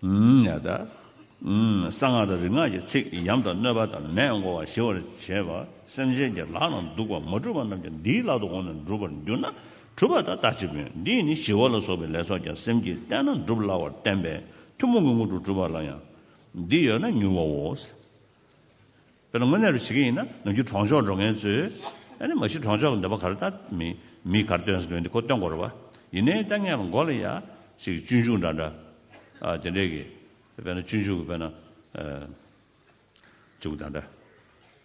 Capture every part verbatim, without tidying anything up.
ཨུམ། ཡ་ད། ཨུམ། གསང་སྔགས་དང་རིག་སྔགས་ཀྱི་ཚིག་ཡམས་དང་གནོད་པ་དང་ནད་འགོ་བ་ཞི་བར་བྱེད་པ། སེམས་ཅན་གྱི་ལག་ན་འདུག་པ་མ་གྲུབ་པ་རྣམས་ཀྱང་འདིའི་ལག་ཏུ་འོངས་ནས་འགྲུབ་པར་འགྱུར་ན། གྲུབ་པ་དང་ལྟ་ཅི་སྨོས། འདིས་ནི་ཞི་བ་ལ་སོགས་པའི་ལས་ཚོགས་ཀྱང་སེམས་ཀྱིས་བལྟས་ན་འགྲུབ་སླ་བར་བསྟན་པས་ཐུན་མོང་གི་དངོས་གྲུབ་སྒྲུབ་པ་ལ་ཡང་འདི་ཡོད་ན་མྱུར་བའོ། དཔེར་ན་དངོས་གནས་རུ་བྱེད་ཀྱི་ཡིན་ན་ནམ་རྒྱུན་གྲོང་ཆོག་འགྲོ་མཁན་ཚོས་ཨ་ནི་མ་གཞི་གྲོང་ཆོག་གི་འདོད་པ་ག་རེ་ད་མི་མི་ག་རེ་སྟོན་ཟེར་འདོད་འདི་ཁོ་སྟོན་དགོས་རེད་བ། ཡིན་ནའི་ད་ངས་མགོ་ལ་ཡ་ཅིག་སྤྱོད་འཇུག་འདྲ་འདྲ་ཨ་དེ་འདྲས་ཀྱི་དཔེར་ན་སྤྱོད་འཇུག་གི་དཔེར་ན་ཨ་ཅིག་ད་འདྲ་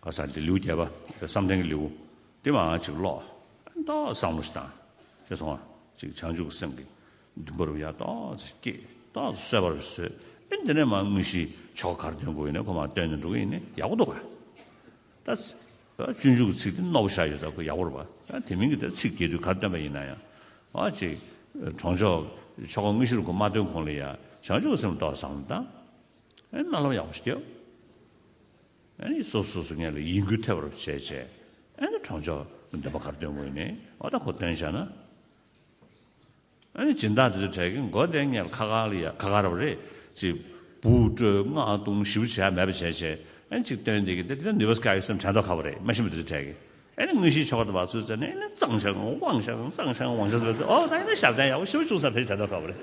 ག་ས་ལེའུ་བརྒྱད་པ་བསམ་གཏན་གྱི་ལེའུ་དེ་མ་ཅིག་ཀློག་ཏོག་བསམ་བློ་ཞིག་བཏང་ཅེས་སོང་བ་ཅིག་བྱང་ཆུབ་ཀྱི་སེམས་ཀྱི་འདུན་པ་རུ་ཡར་ཏོག་ཙམ་སྐྱེས་ཏོག་ཙམ་གསལ་བ་རུ་བཟོས། ཨེ་འདི་ནས་མ་དངོས་གཞི་ཆོ་ག་ག་རེ་སྟོན་དགོས་ཡིན་ནའི་ཁོ་མ་སྟོན་ནས་འགྲོ་གི་ཡིན་ནའི་ཡག་པོ་འདུག་ག། ད་སྤྱོད་འཇུག་གི་ཚིག་དེ་རྣོ་པོ་བཞག་ཡོད་ཙང་ཁོ་ཡག་པོ་རེད་པ། ད་དེ་མིན་གྱི་ད་ཚིག་རྒྱས་བསྡུས་ག་རེ་སྟོན་པ་ཡིན་ན་ཡང་ཨ་ཅིག་གྲོང་ཆོག་ཆོ་ག་དངོས་གཞི་རུ་ཁོ་མ་སྟོན་གོང་ལ་ཡ་བྱང་ཆུབ་ཀྱི་སེམས་ཏོག་ཙམ་བཏང་། ཨེ་རྣ་ལམ་ཡག་པོ་ཞིག་སྐྱོ། ཨེ་ནི་སོ་སོ་སོ་སོ་ངེད་ལ་ཡིད་འགུལ་ཐེབས་པར་བྱས་བྱས། ཨེ་ནི་གྲོང་ཆོག་གི་འདོན་པ་ག་རེ་སྟོན་དགོས་ཡིན་ནའི་ཨ་ད་ཁོ་སྟོན་བཞག་ན། ཨ་ནི་སྦྱིན་བདག་དེ་ཚོ་གྲས་ཀྱི་མགོ་བདེ་ངེད་ལ་ཁ་ཁ་ལ་ཡ་ཁ་ཁ་ར་བ་རེད་ཅེས་འབུ་སྤྲོད་སྔགས་བཏུང་ཞིབ་བྱས་མེད་པ་བྱས་བྱས། ཨ་ནི་ཅིག་སྟོན་དེ་གི་དེ་དེ་ནུས་པ་དཀའ་བའི་སེམས་དྲན་ཐོག་ཁ་བ་རེད་མ་ཤེས་པ་དེ་ཚོ་གྲས་ཀྱི། ཨ་ནི་དངོས་གཞིའི་ཆོ་ག་དང་བ་ཚོད་ཙམ་ནས་ཨ་ནི་གཙང་ཤང་དབང་ཤང་གཙང་ཤང་དབང་ཤང་ཟེར་ཏེ་ཨོ་ད་ཨ་ནི་ཞབས་བརྟན་ཡག་པོ་ཞེ་པོ་བྱུང་ས་ཕེབས་དྲན་ཐོག་ཁ་བ་རེད།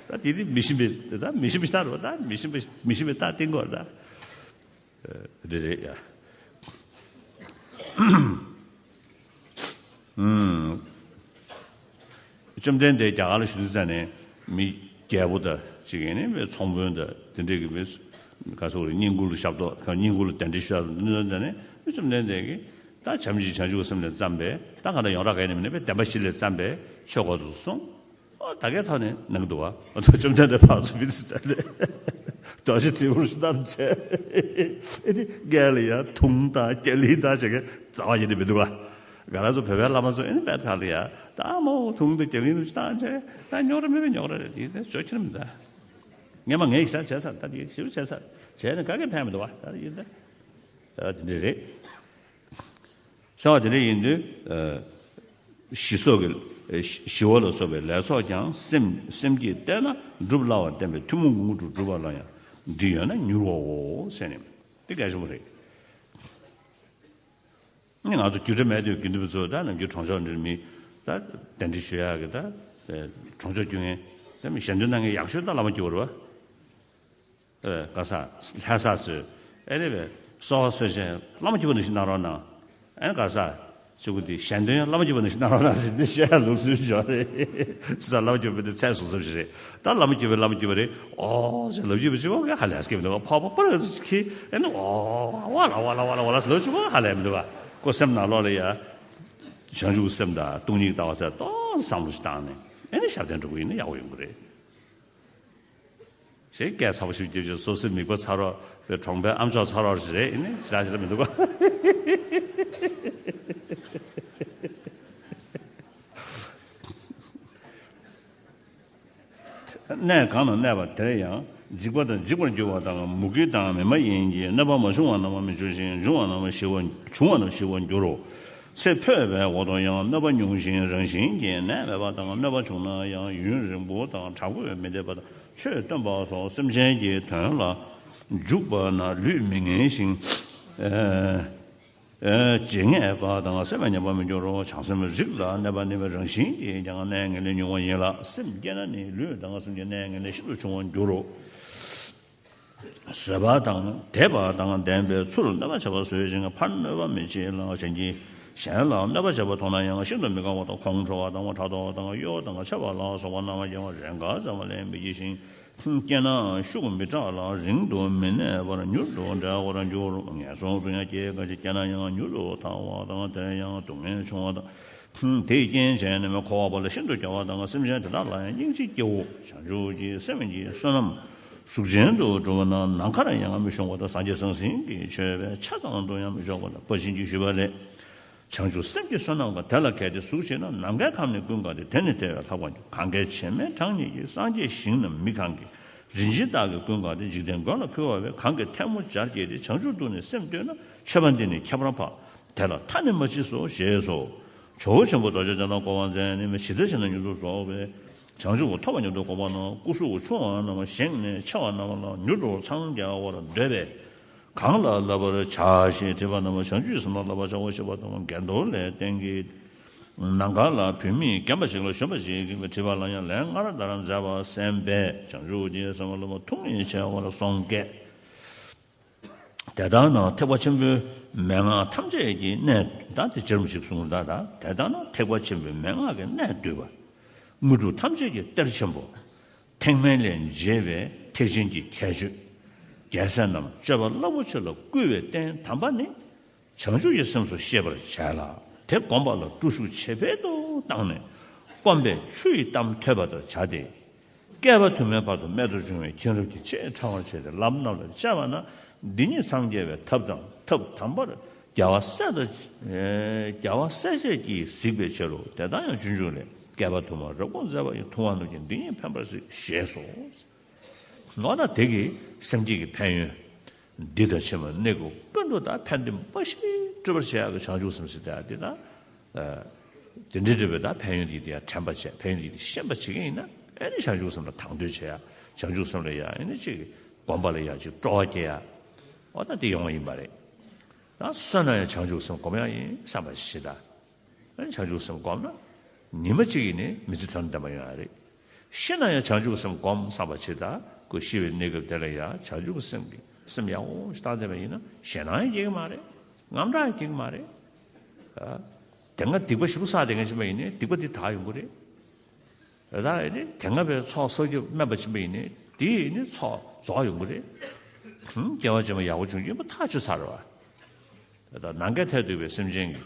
ད་དེ་དེ་མི་ཤེས་པའི་ད་མི་ཤེས་པའི་ལྟ་རོ་ད་མི་ཤེས་པའི་མི་ཤེས་པའི་ལྟ་སྟེང་གོ་ད། དེ་རེད་ཡ། ཨུམ། བཅོམ་ལྡན་འདས་རྒྱ་གར་ལ་བཞུགས་དུས་ཙམ་ནས་མི་རྒྱལ་པོ་དང་གཅིག་ཡིན་ནའི་མི་ཚོང་དཔོན་དང་དེ་འདྲས་ཀྱི་མི་ག་སོགས་རེད་བསྙེན་བཀུར་ལ་ཞབས་ཏོག་ག་བསྙེན་བཀུར་ལ་གདན་འདྲེན་ཞུ་ཡག་ནུས་ཙམ་ཙམ་ནས་བཅོམ་ལྡན་འདས་ཀྱིས་ད་བྱམས་ཀྱི་བྱང་ཆུབ་ཀྱི་སེམས་ལས་བརྩམས་པའི་ད་གང་ལྟར་ཡོངས་གྲགས་ག་ནས་མིན་ནའི་བདེན་པ་བཞི་ལས་བརྩམས་པའི་ཆོས་སྐོར་དུ་གསུངས། ཨོ་ད་གའི་ཐོག་ནས་གནང་གི་འདུག་བ། ཨོ་ད་བཅོམ་ལྡན་འདས་ཕར་ཚུར་མི་དེ་ཚོ་ལས་རྡོ་རྗེ་དྲིལ་བུར་བསྣམས་བྱས། ཨེ་ནི་སྒལ་ལ་ཡ་དུང་དང་རྒྱ་གླིང་དང་བྱེད་མཁན་རྩ་བ་ཉིད་ནས་མི་འདུག་བ། ང་རང་ཚོ་བོད་པའི་བླ་མ་ཚོ་ཨེ་ནི་བལ་ཐག་ལ་ཡ་ད་མོ་དུང་དང་རྒྱ་གླིང་དུ་བཏང་བྱས་ད་རྙོག་དྲ་མེད་པའི་རྙོག་དྲ་རེད་དེ་ད་བཟོ་ཁྱེར་མི་ད། ངས་མ་ངས་ཞིག་བྱས་ས་ད་དེ་ཞིབ་བྱས་ས་བྱས་ནས་ག་གེ་ཕན་མི་འདུག་བ་ད་ཡིན་ད། ད་དེ་འདྲ་རེད། གསལ་བ་དེ་འདྲ་ཡིན་དུས། ཨ། ཞི་སོགས་ཀྱི་ཨ་ཞི་ཞི་བ་ལ་སོགས་པའི་ལས་ཚོགས་ཀྱང་སེམས་སེམས་ཀྱིས་བལྟས་ན་འགྲུབ་སླ་བར་བསྟན་པས་ཐུན་མོང་གི་དངོས་གྲུབ་སྒྲུབ་པ་ལ་ཡང་འདི་ཡོད་ན་མྱུར་བའོ་ཟེར་ནས་འདི་གལ་ཆེན་པོ་རེད། ནི་ང་ཚོ་རྒྱུ་འབྲས་མེད་དུས་དགེ་འདུན་པ་ཚོ་ད་ནམ་རྒྱུན་གྲོང་ཆོག་འདིར་མི་ད་གདན་འདྲེན་ཞུ་ཡག་གི་ད་གྲོང་ཆོག་རྒྱུ་མཁན་ད་མི་ཞལ་འདོན་གནང་མཁན་ཡག་ཤོས་ད་བླ་མ་རྒྱུ་བ་རེད་བ། ཨེ་ག་ས་ལྷ་ས་ཚོས་ཨེ་རེད་པས་གསོལ་བ་གསོལ་ཆེན་བླ་མ་རྒྱུད་པ་ནང་བཞིན་གནང་རོགས་གནང་། ཨེ་ག་ས་ཚུ་གུ་དེ་ཞལ་འདོན་ཡང་བླ་མ་རྒྱུད་པ་ནང་བཞིན་གནང་རོགས་གནང་ཟེར་ནས་བཤད་ཡ་ལུགས་སྲོལ་འཇོག་རེད། ཚུ་ས་བླ་མ་རྒྱུད་པ་དེ་ཚད་སུ་ཚབ་ཞིག་རེད། ད་བླ་མ་རྒྱུད་པ་བླ་མ་རྒྱུད་པ་རེད། ཨོ་ཟེར་ལབ་རྒྱུད་པ་ཅིག་ཨོ་ག་ཧ་ལས་སྐྱེ་མི་འདུག་ག་ཕོ་པ་པར་ཟེར་ཁི་ཨེ་ནི་ཨོ་ཝ་ལ་ཝ་ལ་ཝ་ལ་ཝ་ལ་ཟེར་ལབ་ཅིག་ཨོ་ཧ་ལས་མི་འདུག་ག་ཁོ་སེམས་ནང་ལོགས་ལ་ཡ་བྱང་ཆུབ་སེམས་དང་སྟོང་ཉིད་ལྟ་བ་ཚད་ཏོག་བསམ་བློ་ཞིག་བཏང་ནས་ཨེ་ནི་ཞབས་བརྟན་འགྲོ་གི་ཡིན་ན་ཡག་པོ་ཡོང་གི་རེད། ཞེས་སྐད་ཚ་པོ་ཞིག་བརྒྱབ་བྱས་སོ་སོའི་མིག་པ་ཚ་རོགས་པའི་གྲོང་པའི་ཨ་མཆོག་ཚ་རོགས་ཞིག་རེད་ཨེ་ནི་ཞེ་དྲག་ཞེ་དྲག་མི་འདུག་ག་གནས་གང་ན་གནས་པ་དེར་ཡང་འཇིག་པ་དང་འཇིག་པར་འགྱུར་བ་དང་མུ་གེ་དང་མི་མ་ཡིན་གྱི་གནོད་པ་མ་བྱུང་བ་རྣམས་མི་འབྱུང་ཞིང་འབྱུང་བ་རྣམས་ཞི་བ་བྱུང་བ་རྣམས་ཞི་བར་འགྱུར་རོ། ཚེ་འཕོས་པའི་འོག་ཏུ་ཡང་གནོད་པ་མྱོང་ཞིང་རང་བཞིན་གྱིས་ནད་མེད་པ་དང་གནོད་པ་བྱུང་ན་ཡང་ཡུན་རིང་པོ་དང་དྲག་པོས་མི་འདེད་པ་དང་ཆོས་སྟོན་པ་སོགས་སེམས་ཅན་གྱི་དོན་ལ་འཇུག་པ་ན་ལུས་མི་ངལ་ཞིང་། ཨེ། ཨེ། བརྗེད་ངས་པ་དང་སེམས་པ་ཉམས་པར་མི་འགྱུར་རོ། བྱང་སེམས་རིགས་ལ་གནས་པ་ནི་རང་བཞིན་གྱིས་ཀྱང་གནས་ངན་ལས་ཉུང་བ་ཡིན་ལ་སེམས་བསྐྱེད་ན་ནི་ལུས་དང་སེམས་ཀྱི་གནས་ངན་ལས་ཤིན་ཏུ་ཆུང་བར་འགྱུར་རོ། བཟོད་པ་དང་དད་པ་དང་ལྡན་པས་ཚུར་གནོད་པ་བྱ་བ་བཟོད་ཅིང་ཕར་གནོད་པ་མི་བྱེད་ལ། གཞན་གྱིས་གཞན་ལ་གནོད་པ་བྱས་པ་མཐོང་ན་ཡང་ཤིན་ཏུ་མི་དགའ་བ་དང་ཁོང་ཁྲོ་བ་དང་ཕྲག་དོག་དང་གཡོ་དང་འཆབ་པ་ལ་སོགས་པ་རྣམ་པར་རྒྱལ་བ་རེས་འགའ་བརྩམས་པ་ལས་མི་བགྱིད་ཞིང་། སྐྱེས་ན་ཤུགས་མི་དྲག་ལ་རིང་དུ་མི་གནས་པར་མྱུར་དུ་འབྲལ་བར་འགྱུར། ངན་སོང་དུ་ཡང་སྐྱེ་འགའ་ཞིག་སྐྱེས་ན་ཡང་མྱུར་དུ་ཐར་བ་དང་དེར་ཡང་སྡུག་བསྔལ་ཆུང་བ་དང་། དེའི་རྐྱེན་བྱས་ནས་འཁོར་བ་ལ་ཤིན་ཏུ་སྐྱོ་བ་དང་སེམས་ཅན་དེ་དག་ལ་ཡང་སྙིང་རྗེ་སྐྱེའོ། བྱང་ཆུབ་ཀྱི་སེམས་ཀྱི་བསོད་ནམས་གཟུགས་ཅན་དུ་འགྲོ་བ་ན་ནམ་མཁར་ཡང་མི་ཤོང་བ་དང་སངས་རྒྱས་ཟང་ཟིང་གི་མཆོད་པའི་ཆ་ཙམ་དུ་ཡང་མི་འཇོག་པ་དང་། ཕར་ཕྱིན་གྱི་ཞུས་པ་ལས། བྱང་ཆུབ་སེམས་ཀྱི་བསོད་ནམས་ཀྱང་དེ་ལ་གལ་ཏེ་གཟུགས་ཆེ་ན་ནམ་མཁའི་ཁམས་ནི་ཀུན་དགའ་སྟེ། དེ་ནི་དེ་བས་ལྷག་པར་འགྱུར། གང་གི་བྱེ་མའི་གྲངས་སྙེད་ཀྱིས་སངས་རྒྱས་ཞིང་རྣམས་མི་གང་གི་རིན་ཆེན་དག་གིས་ཀུན་དགའ་སྟེ། འཇིག་རྟེན་མགོན་ལ་ཕུལ་བ་བས་གང་གི་ཐལ་མོ་སྦྱར་བགྱིས་ཏེ། བྱང་ཆུབ་ཏུ་ནི་སེམས་གཏོད་ན་མཆོད་པ་འདི་ནི་ཁྱད་པར་འཕགས། དེ་ལ་མཐའ་ནི་མ་མཆིས་སོ་ཞེས་སོ། ཇོ་བོ་ཆེན་པོ་རྡོ་རྗེ་གདན་ལ་བསྐོར་བ་མཛད་ནས་ཞི་བདེ་ཆེན་ལ་མྱུར་དུ་རྫོགས་པའི་ བྱང་ཆུབ་ཐོབ་པ་ཉིད་དུ་གོ་བ་ན། སྐུ་གཟུགས་ཆུང་བ་རྣམས་བཞེངས་ནས། ཆེ་བ་རྣམས་ལ་མྱུར་དུ་འཚང་རྒྱ་བར་འདོད་པས། གང་ལ་བསླབ་པར་བྱ་ཞེས་དྲིས་པ་ན། བྱང་ཆུབ་སེམས་ལ་བསླབ་པར་བྱའོ་ཞེས་པ་དང་། འགལ་འདུ་ལས་བརྟེན་གྱི། ནམ་མཁའ་ལ་བུད་མེད་བརྒྱན་པ་ཞིག་ལ་ཞོན་པ་ཞིག་གིས་དྲིས་པ་ལ་ཡང་ལན་སྔར་ལྟར་མཛད་པ་གསན་པས། བྱང་ཆུབ་ཀྱི་སེམས་ལ་བསླབ་པ་ཐུགས་ཉིད་ཆེ་བར་སོང་སྐད། དེ་ལྟར་ན་ཐེག་པ་ཆེན་པོའི་མན་ངག་ཐམས་ཅད་ཀྱི་གནད། ད་དེ་རྗེ་རིན་པོ་ཆེས་གསུངས་པ་ད། དེ་ལྟར་ན་ཐེག་པ་ཆེན་པོའི་མན་ངག་གི་གནད་བསྡུས་པ། དངོས་གྲུབ་ཐམས་ཅད་ཀྱི་གཏེར་ཆེན་པོ། ཐེག་དམན་ལས་འབྱེད་པའི་ཐེག་ཆེན་གྱི་ཁྱད་ཆོས། རྒྱལ་སྲས་རྣམས་སྤྱོད་པ་རླབས་པོ་ཆེ་ལ་བསྐུལ་བའི་རྟེན་དམ་པ་ནི། བྱང་ཆུབ་ཀྱི་སེམས་སུ་ཤེས་པར་བྱས་ལ། དེ་བསྒོམ་པ་ལ་སྤྲོ་ཤུགས་ཇེ་འཕེལ་དུ་བཏང་ནས། སྐོམ་པས་ཆུ་ཡི་གཏམ་ཐོས་པ་ལྟར་བྱ་སྟེ། བསྐལ་པ་དུ་མའི་བར་དུ་རྨད་དུ་བྱུང་བའི་མཁྱེན་རབ་ཀྱི་ཆེས་ཕྲ་བར་བྱས་ཏེ་ལམ་རྣམས་ལ་དཔྱད་པ་ན། འདི་ཉིད་འཚང་རྒྱ་བའི་ཐབས་དང་། ཐབས་དམ་པར་རྒྱལ་བ་སྲས་དང་། རྒྱལ་བ་སྲས་བཅས་ཀྱིས་གཟིགས་པའི་ཕྱིར་རོ། དེ་ལྟར་ཡང་སྤྱོད་འཇུག་ལས། བསྐལ་པ་དུ་མར་རབ་དགོངས་མཛད་པ་ཡི། ཐུབ་དབང་རྣམས་ཀྱིས་འདི་ཉིད་ཕན་པར་གཟིགས། ཞེས་སོ། ནོ་ན་དེ་གིས་སེམས་བསྐྱེད་ཀྱི་ཕན་ཡོན། འདི་དང་ཕྱི་མ་གནས་སྐབས་ཀུན་ཏུ་ད་ཕན་བདེ་འབའ་ཞིག་སྤྲོད་པར་བྱེད་ཡག་གི་བྱང་ཆུབ་སེམས་ཟེར་དེ་ཡང་དེ་ད། དེ་འདྲའི་འབྲེལ་བའི་ད་ཕན་ཡོན་དེ་དེ་ཡང་དྲན་པ་བྱས། ཕན་ཡོན་དེ་དེ་ཤེས་པ་བྱེད་མཁན་ཡིན་ན། ཨེ་ནི་བྱང་ཆུབ་སེམས་ལ་དང་དོད་བྱེད་ཡག་བྱང་ཆུབ་སེམས་ལ་ཡང་ཨེ་ནི་ཅིག་སྒོམ་པ་ལ་ཡང་ཅིག་སྤྲོ་བ་སྐྱེ་ཡག་འོ་ད་དེ་ཡོང་བ་ཡིན་པ་རེད། ད་གསོན་ན་ཡང་བྱང་ཆུབ་སེམས་སྒོམ་ཡག་ཡིན་བསམ་པ་ཞིག་ད། ཨ་ནི་བྱང་ཆུབ་སེམས་བསྒོམས་ན། ཉི་མ་གཅིག་ཡིན་ནའི་མི་ཚེ་དོན་དམ་པ་ཡོང་ཡག་རེད། ཤི་ན་ཡང་བྱང་ཆུབ་སེམས་བསྒོམ་བསམ་པ་ཅིག་ད། ཁོ་ཤི་བའི་གནས་སྐབས་དེ་ལ་ཡང་བྱང་ཆུབ་སེམས་ཀྱི་སེམས་ཡག་པོ་ཞིག་བཏང་བསྡད་པ་ཡིན་ན་ཞེད་སྣང་ཡང་སྐྱེ་གི་མ་རེད། དངངས་སྐྲག་ཡང་སྐྱེ་གི་མ་རེད། ཨ། དེ་སྔ་སྡིག་པ་ཞེ་པོ་བསགས་བསྡད་མཁན་ཅིག་ཡིན་ནའི་སྡིག་པ་དེ་དག་ཡོང་གི་རེད། ད་ཨེ་ནི་དེ་སྔ་བའི་ཚོགས་བསགས་རྒྱུ་དམན་པ་ཅིག་ཡིན་ནའི་དེ་ཨེ་ནི་ཚོགས་རྫོགས་ཡོང་གི་རེད། ཧུམ། སྐྱེ་བ་རྗེས་མ་ཡག་པོ་བྱུང་རྒྱུ་ཡིན་པ་ཐག་ཆོད་ཚར་བ། ད་ནམ་མཁའི་མཐས་གཏུགས་པའི་སེམས་ཅན་གྱི་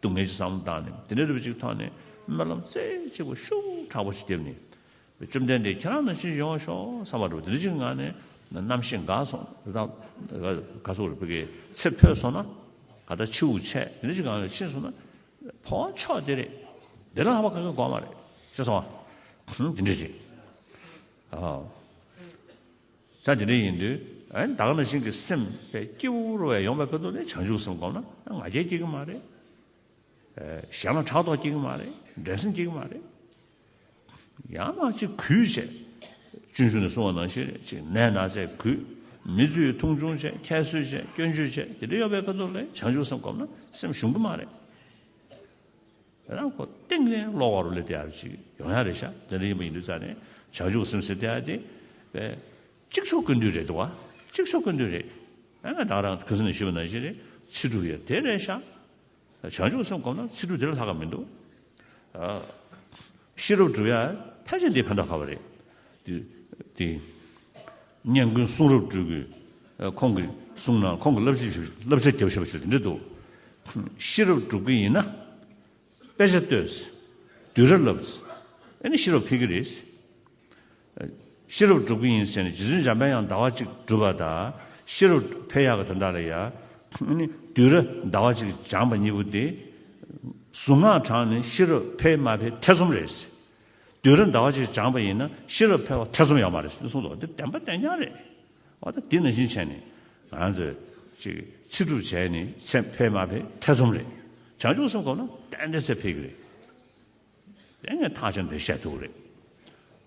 སྡུག་བསྔལ་གྱི་བསམ་བློ་བཏང་ནས་དེ་འདྲའི་རིགས་ཅིག་ཐོག་ནས་སྨོན་ལམ་རྩེ་གཅིག་པ་ཤུགས་དྲག་པོ་ཞིག་བརྒྱབ་ནས། བཅོམ་ལྡན་འདས་ཁྱེད་རང་ནང་བཞིན་ཡོང་ཤོག་བསམ་པ་འདྲ་བོ་དེ་འདྲ་ཅིག་ངང་ནས་རྣམ་ཤེས་འགག་སོང་། ད་ག་ཚོད་རེད། བོད་སྐད་ཚེ་འཕོས་སོང་ན་ག་ད་འཆི་བ་ཆེ་དེ་འདྲ་ཅིག་ངང་ནས་ཕྱིན་སོང་ན་འཕོ་བ་མཆོག་དེ་རེད། དེ་ལ་ལྷག་པ་ག་གེ་དགོས་མ་རེད། ཤེས་སོང་ཨ། དེ་འདྲ་རེད། ཨ། ས་དེ་འདྲ་ཡིན་དུས་ཨ་ནི་ད་ག་ནང་བཞིན་གྱི་སེམས་པའི་སྐྱིད་པོ་རུ་བའི་ཡོང་བའི་ཁ་ཐུག་ནས་བྱང་ཆུབ་སེམས་བསྒོམས་ན་ང་རྒྱལ་སྐྱེ་གི་མ་རེད། ཨ། གཞན་ལ་ཕྲག་དོག་སྐྱེ་གི་མ་རེད། འགྲན་སེམས་སྐྱེ་གི་མ་རེད། ཡང་ན་ཅིག་གུས་བྱས། སྤྱོད་འཇུག་ནས་གསུངས་པ་ནང་བཞིན་རེད། ཅིག་ནད་ན་ཚས་གུས། མི་ཚོས་མཐོང་ཆུང་བྱས། ཁྱད་གསོད་བྱས། སྐྱོན་བརྗོད་བྱས། དེ་འདྲ་ཡོད་པའི་ཁ་ཐུག་ལ་བྱང་ཆུབ་སེམས་བསྒོམས་ན་སེམས་ཞུམ་གི་མ་རེད། རང་ཁོ་གཏིང་ནས་ལོག་པ་རུ་སླེབས་བསྡད་ཡག་ཅིག་ཡོང་ཡག་རེད་ཤག་དེ་འདྲ་ཡིན་པ་ཡིན་དུས་ཙང་ནས་བྱང་ཆུབ་སེམས་ཟེར་བསྡད་ཡག་དེ་པས་གཅིག་ཆོག་ཀུན་འདུས་རེད་འདུག་བ། གཅིག་ཆོག་ཀུན་འདུས་རེད། ཨ་ནི་ད་རང་ཁ་སང་ནས་ཞུས་པ་ནང་བཞིན་རེད། ཚེ་སྒྲུབ་ཡག་དེ་རེད་ཤག་བྱང་ཆུབ་སེམས་བསྒོམས་ན་ཚེ་སྒྲུབ་དེ་ལས་ལྷག་ག་མི་འདུག་ཨ། ཤེས་རབ་སྒྲུབ་ཡག་ཕལ་ཆེར་དེ་ཕན་ཐོགས་ཁ་བ་རེད། དེ་དེ་སྙན་ཀུན་གསུང་རབ་སྒྲུབ་ཀྱི་ཁོང་གི་གསུང་ནང་ཁོང་གི་བསླབ་བྱ་བསླབ་བྱ་རྒྱབ་བཞག་པ་ཞིག་དེ་འདྲ་འདུག་ཤེས་རབ་སྒྲུབ་ཀྱི་ཡིན་ན། དཔེ་ཆ་ལྟོས། བསྡུས་གྲྭ་བསླབ། ཨ་ནི་ཤེས་རབ་འཕེལ་གྱི་རེད། ཤེས་རབ་སྒྲུབ་ཀྱི་ཡིན་ཟེར་ནས་རྗེ་བཙུན་འཇམ་དཔལ་དབྱངས་ཟླ་བ་གཅིག་སྒྲུབ་པ་དང་ཤེས་རབ་འཕེལ་ཡག་གི་དོན་དག་ལ་ཡ། ཨ་ནི་བསྡུས་གྲྭ་ཟླ་བ་གཅིག་སྦྱངས་པ་གཉིས་པོ་དེ། གཟུངས་སྔགས་བགྲངས་ནས་ཤེས་རབ་འཕེལ་མ་འཕེལ་ཐེ་ཚོམ་རེད། བསྡུས་གྲྭ་ཟླ་བ་གཅིག་སྦྱངས་པ་ཡིན་ན་ཤེས་རབ་འཕེལ་བ་ཐེ་ཚོམ་ཡོད་མ་རེད་ཟེར་གསུངས་འདུག་འདི་བདེན་པ་བདེན་རྐྱང་རེད། འོ་ད་འདི་ནང་བཞིན་བྱས་ནས་ང་ཚོས་ཅིག་ཚེ་སྒྲུབ་བྱས་ནས་སེམས་འཕེལ་མ་འཕེལ་ཐེ་ཚོམ་རེད། བྱང་ཆུབ་སེམས་བསྒོམས་ན་ཏན་ཏན་ཚེ་འཕེལ་གྱི་རེད། དེ་ངས་ཐག་ཆོད་ནས་བཤད་ཐུབ་ཀྱི་རེད།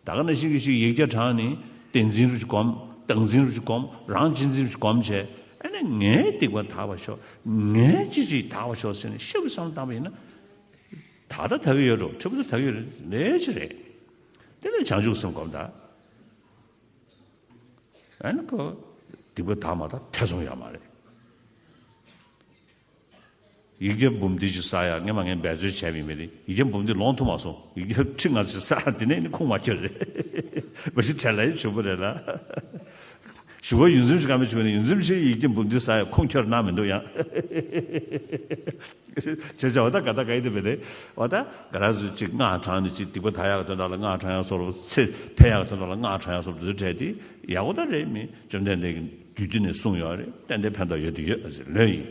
ད་ག་ནང་བཞིན་གྱི་ཅིག་ཡིག་བརྒྱ་བགྲངས་ནས་བསྟན་འཛིན་རུ་ཅིག་སྒོམ། སྟངས་འཛིན་རུ་ཅིག་སྒོམ། རང་གཅེས་འཛིན་རུ་ཅིག་སྒོམ་བྱས། ཨ་ནི་ངའི་སྡིག་པ་དག་པར་ཤོག་ངའི་ཅི་ཅིག་དག་པར་ཤོག་ཟེར་ནས་ཤབ་བསམ་བཏང་བ་ཡིན་ན། ད་ལྟ་དག་གི་ཡོད་འགྲོ། ཕྲུ་གུ་ཚོ་དག་གི་ཡོད་རེད། ལས་ཅི་རེད། དེ་ལས་བྱང་ཆུབ་སེམས་སྒོམ་ད། ཨ་ནི་ཁོ་སྡིག་པ་དག་མ་དག་ཐེ་ཚོམ་ཡོད་མ་རེད། ཡིག་བརྒྱ་འབུམ་སྡེ་ཅིག་བསགས་ཡག་སྔོན་མ་ངས་འབད་རྩོལ་བྱས་པ་ཡིན་པས་ནི་ཡིག་བརྒྱ་འབུམ་སྡེ་ལོངས་ཐུབ་མ་སོང་། ཡིག་བརྒྱ་ཁྲི་ལྔ་ཅིག་བསགས། དེ་ནས་ནི་ཁུངས་མ་འཁྱོལ་རེད། མ་གཞི་བྲེལ་ལ་ཡི་ཞུ་བ་རེད་ལ། ཞུ་བ་ཡུན་ཚིམ་ཞིག་ག་མི་བྱུང་ནས་ཡུན་ཚིམ་ཞིག་ཡིག་བརྒྱ་འབུམ་སྡེ་བསགས་ཡག་ཁུངས་འཁྱོལ་གནང་མི་འདུག་ཡང་། བྱས་བྱས་འོ་ད་ག་ད་ག་ཡི་དེ་བས་ཏེ། འོ་ད་ག་ར་ཚོས་ཅིག་སྔགས་བགྲངས་ནས་ཅིག་སྡིག་པ་དག་ཡག་གི་དོན་དག་ལ་སྔགས་བགྲང་ཡག་བཟོ་འདྲ། ཚེ་འཕེལ་ཡག་གི་དོན་དག་ལ་སྔགས་བགྲང་ཡག་བཟོ་འདྲ་ཚོ་བྲལ་ཏེ་ཡག་པོ་ད་རེད། མི་བཅོམ་ལྡན་འདས་ཀྱིས་རྒྱུད་སྡེ་ནས་གསུངས་ཡོད་རེད། ཏན་ཏན་ཕན་ཐོགས་ཡོད་དེ་ཡོད་ཟེར་ལོས་ཡིན།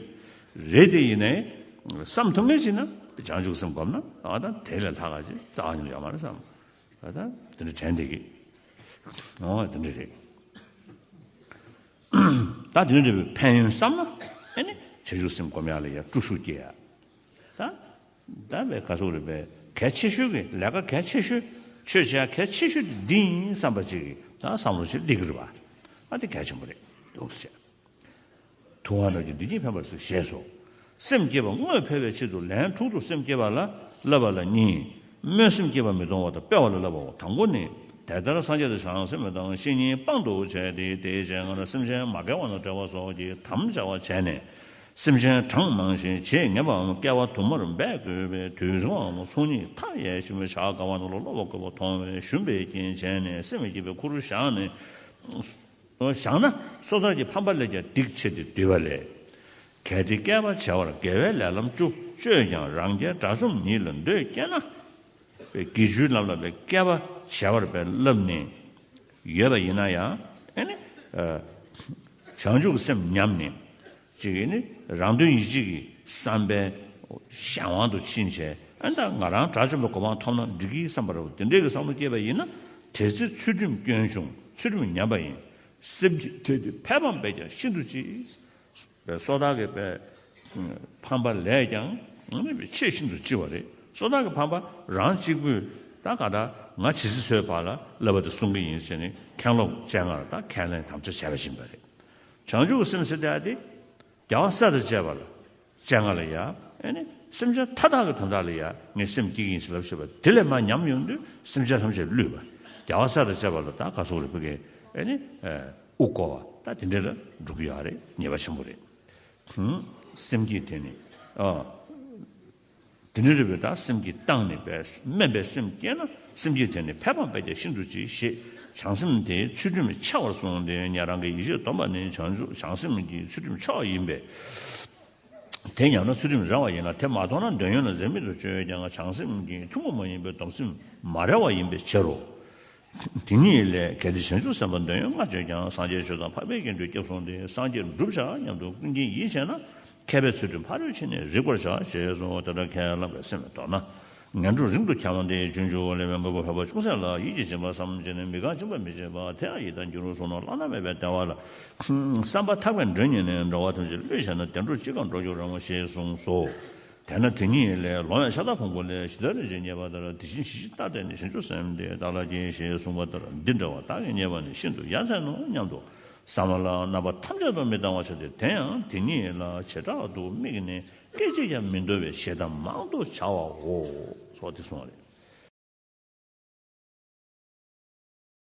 རེད་དེ་ཡིན་ནའི་བསམ་ཐུབ་མཁན་ཞིག་ན་བྱང་ཆུབ་སེམས་བསྒོམས་ན་ཨ་ད་དེ་ལས་ལྷག་ག་ཅིག་རྩ་བ་ཉིད་ནས་ཡོད་མ་རེད་བསམ། ཨ་ད་དེ་འདྲ་དྲན་བསྡད་ཀྱི། ཨོ་དེ་འདྲ་རེད། ད་དེ་འདྲ་བའི་ཕན་ཡོན་བསམ་ན་ཨ་ནི་བྱང་ཆུབ་སེམས་སྒོམ་ཡག་ལ་ཡ་སྤྲོ་ཤུགས་སྐྱེ་ཡ། ད་ད་བའི་ག་ཚོད་རེད་པས། གལ་ཆེ་ཤོས་ཀྱི་ལས་ཀ་གལ་ཆེ་ཤོས། ཆོས་བྱེད་ཡ་གལ་ཆེ་ཤོས་དེ་འདི་ཡིན་བསམ་པ་ཅིག་གིས་ད་བསམ་བློ་ཞིག་སླེབས་ཀྱི་རེད་པ། ཨ་དེ་གལ་ཆེན་པོ་རེད་འདུག་ཟེར། དུ་བ་རྣམས་ཀྱིས་འདི་ཉིད་ཕན་པར་གཟིགས་ཞེས་སོ། སེམས་བསྐྱེད་པ་དངོས་འཕེལ་བའི་ཆེད་དུ་ལན་དྲུག་ཏུ་སེམས་བསྐྱེད་པ་ལ་བསླབ་པ་ལ་གཉིས། སྨོན་སེམས་བསྐྱེད་པ་མི་གཏོང་བ་དང་སྤེལ་བ་ལ་བསླབ་པའོ། དང་པོ་ནི། དེ་ལྟར་སངས་རྒྱས་དང་བྱང་སེམས་དང་བཤེས་གཉེན་དཔང་དུ་བྱས་ཏེ། དེའི་རྗེས་སྔར་སེམས་ཅན་མ་དགེ་བ་དང་བྲལ་བ་སོགས་ཀྱི་དམ་བཅའ་བ་བྱས་ནས། སེམས་ཅན་གྲངས་མང་ཞིང་ཇེ་ངན་པའམ་སྐྱེ་བ་དུ་མར་འབད་དགོས་པའི་དུས་རིང་བའམ་ཚོགས་གཉིས་མཐའ་ཡས་ཤིང་བྱ་དཀའ་བ་རྣམས་ལ་སློབ་པ་དགོས་པ་མཐོང་བས་ཞུམ་པའི་རྐྱེན་བྱས་ནས་སེམས་བསྐྱེད་པའི་ཁུར་བཞག་ནས། བཞག་ན་སོ་ཐར་གྱི་ཕམ་པ་ལས་ཀྱང་སྡིག་ཆེ་སྟེ་སྡུད་པ་ལས། གལ་ཏེ་བསྐལ་པ་བྱེ་བར་དགེ་བའི་ལས་ལམ་བཅུ་སྤྱོད་ཀྱང་རང་རྒྱལ་དགྲ་བཅོམ་ཉིད་ལ་འདོད་སྐྱེས་ན། དགེ་བཅུའི་ལམ་ལ་བསྐལ་པ་བྱེ་བར་བསླབས་ནས་ཡོད་པ་ཡིན་ན་ཡང་ཨེ་ནི། བྱང་ཆུབ་ཀྱི་སེམས་ཉམས་ནས། ཅིག་ནི་རང་དོན་ཡིད་བྱེད་ཀྱི་བསམ་པའི་གཞན་དབང་དུ་ཕྱིན་བྱས་ཨ་ད་ང་རང་དགྲ་བཅོམ་པའི་གོ་འཕང་ཐོབ་ན་འགྲིག་གི་བསམ་པ་རེད་པ་དེ་འདྲའི་གི་བསམ་བློ་སྐྱེས་པ་ཡིན་ན་དེ་ཚེ་ཚུལ་ཁྲིམས་སྐྱོན་བྱུང་ཚུལ་ཁྲིམས་ཉམས་པ་ཡིན། སེམས་ཀྱི་དེ་དེ་ཕལ་པའམ་སྦས་ཀྱང་ཤིན་ཏུ་ལྕི། པའི་སོ་ཐར་གྱི་པའི་ཕམ་པ་ལས་ཀྱང་ཆེས་ཤིན་ཏུ་ལྕི་བ་རེད། སོ་ཐར་གྱི་ཕམ་པ་རང་གཅིག་པུས་ད་ག་ད་ང་ཇི་སྲིད་འཚོའི་བར་ལ་བསླབ་པ་དེ་སྲུང་གི་ཡིན་ཟེར་ནས་མཁན་སློབ་སྤྱན་སྔར་ད་ཁས་ལེན་དམ་བཅའ་བྱས་པ་ཡིན་པ་རེད། བྱང་ཆུབ་ཀྱི་སེམས་ཟེར་དེ་ཨ་དེ་རྒྱལ་བ་སྲས་དང་བཅས་པ་ལ་སྤྱན་སྔར་ལ་ཡ་ཨེ་ནི་སེམས་ཅན་མཐའ་དག་གི་དོན་དག་ལ་ཡ་ངས་སེམས་བསྐྱེད་ཀྱི་ཡིན་ཟེར་ལབ་ཤེས་པ་དེ་ལས་མར་ཉམས་ཡོང་དུས་སེམས་ཅན་ཐམས་ཅད་བསླུས་པ། རྒྱལ་བ་སྲས་དང་བཅས་པ་ལ་ད་ག་སོགས་རེད་ཕ་གི་ཨེ་ནི་དབུ་བསྐོར་བ་ད་དེ་འདྲ་ལ་འགྲོ་གི་ཡོད་རེད། ཉེས་པ་ཆེན་པོ་རེད། སེམས་བསྐྱེད་དེ་ནི། ཨ། དེ་ནི་རེ་བའི་དག་སེམས་ཀྱིས་བཏང་ནས་པས་དམན་པའི་སེམས་སྐྱེས་ན་སེམས་བསྐྱེད་དེ་ནི་ཕལ་པའམ་སྦས་ཀྱང་ཤིན་ཏུ་ལྕི་ཞེས་བྱང་སེམས་དེའི་ཚུལ་ཁྲིམས་འཆལ་བར་གསུངས་ཏེ་ཉན་རང་གི་ཡེ་ཤེས་སྡོམ་པ་ནི་བྱང་ཆུབ་བྱང་སེམས་ཀྱི་ཚུལ་ཁྲིམས་མཆོག་ཡིན་པས། དེ་ཉམས་ན་ཚུལ་ཁྲིམས་རལ་བ་ཡིན་ལ་དེ་མ་མཐོང་ན་འདོད་ཡོན་ལ་འཛེམ་མེད་དུ་སྤྱོད་ཀྱང་བྱང་སེམས་ཀྱི་ཐུན་མོང་མ་ཡིན་པའི་སྡོམ་སེམས་མ་རལ་བ་ཡིན་པའི་ཕྱིར་རོ། དེ་ཉིད་ལས་གལ་ཏེ་བྱང་ཆུབ་སེམས་དཔའ་འདོད་ཡོན་ལྔ་སྤྱོད་ཀྱང་སངས་རྒྱས་ཆོས་དང་འཕགས་པའི་དགེ་འདུན་སྐྱབས་སོང་སྟེ་སངས་རྒྱས་འགྲུབ་བྱ་སྙམ་དུ་ཀུན་མཁྱེན་ཡིད་ཆེས་ན་མཁས་པའི་ཚུལ་ཁྲིམས་ཕ་རོལ་ཕྱིན་ནས་རིག་པར་བྱ་ཞེས་གསུངས་པ་ལྟར་ཁས་བླངས་པའི་སེམས་མདོར་ན། ངན་འགྲོ་རིང་དུ་འཁྱམས་ཏེ་སྤྱོད་འཇུག་ལས་མི་འགོད་པ་འཕགས་པ་ཅུང་ཟད་ལ་ཡིད་ཀྱིས་བྱིན་པ་བསམ་བྱས་ནས་མི་དགའ་སྦྱིན་པ་མི་བྱེད་པ་དེ་ཡང་ཡི་དམ་གྱི་རོ་སོགས་ནང་བླ་ན་མེད་པའི་བདེ་བ་ལ་བསམ་པ་ཐག་པས་མགྲོན་གཉེར་ནས་འགྲོ་བ་ཐམས་ཅད་བསླུས་བྱས་ན་བདེ་འགྲོར་ཅི་གང་འགྲོ་རྒྱུར་རང་ངོ་ཞེས་གསུངས་སོ། དེས་ན་དེ་ཉིད་ལས་ལོང་བས་ཤ་སྟག་ཕུང་པོ་ལས་ཇི་ལྟར་རིགས་ཀྱིས་རྙེད་པ་ལྟར་དེ་བཞིན་གཞི་ཞིག་ལྟ་སྟེ་ནི་བྱང་ཆུབ་སེམས་དེ་བདག་ལ་སྐྱེས་ཞེས་གསུངས་པ་ལྟར་འདི་འདྲ་བ་བདག་གིས་རྙེད་པ་ནི་ཤིན་ཏུ་ཡ་མཚན་ནོ་སྙམ་དུ་བསམ་པ་ལ་རྣམ་པ་ཐམས་ཅད་དུ་མི་གཏང་བར་བྱ་སྟེ་དེ་ཡང་དེ་ཉིད་ལ་བྱེ་བྲག་ཏུ་དམིགས་ནས་སྐད་ཅིག་ཀྱང་མི་འདོར་བའི་ཞེ་དྲག་མང་དུ་བྱ་བའོ། སོགས་ཏེ་གསུངས་པ་རེད།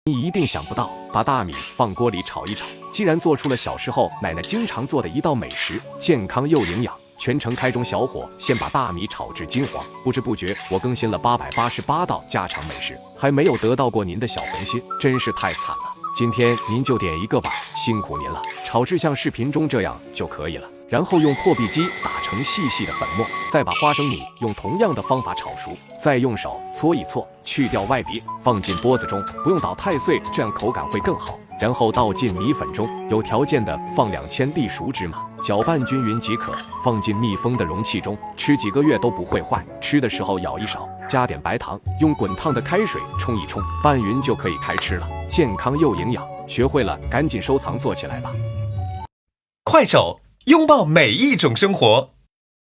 你一定想不到，把大米放锅里炒一炒，竟然做出了小时候奶奶经常做的一道美食，健康又营养。全程开中小火，先把大米炒至金黄。不知不觉，我更新了八百八十八道家常美食，还没有得到过您的小红心，真是太惨了。今天您就点一个吧，辛苦您了。炒至像视频中这样就可以了，然后用破壁机打成细细的粉末，再把花生米用同样的方法炒熟，再用手搓一搓， 去掉外皮，放进锅子中，不用捣太碎，这样口感会更好。然后倒进米粉中，有条件的放两千粒熟芝麻，搅拌均匀即可。放进密封的容器中，吃几个月都不会坏。吃的时候舀一勺，加点白糖，用滚烫的开水冲一冲，拌匀就可以开吃了，健康又营养。学会了，赶紧收藏做起来吧。快手，拥抱每一种生活。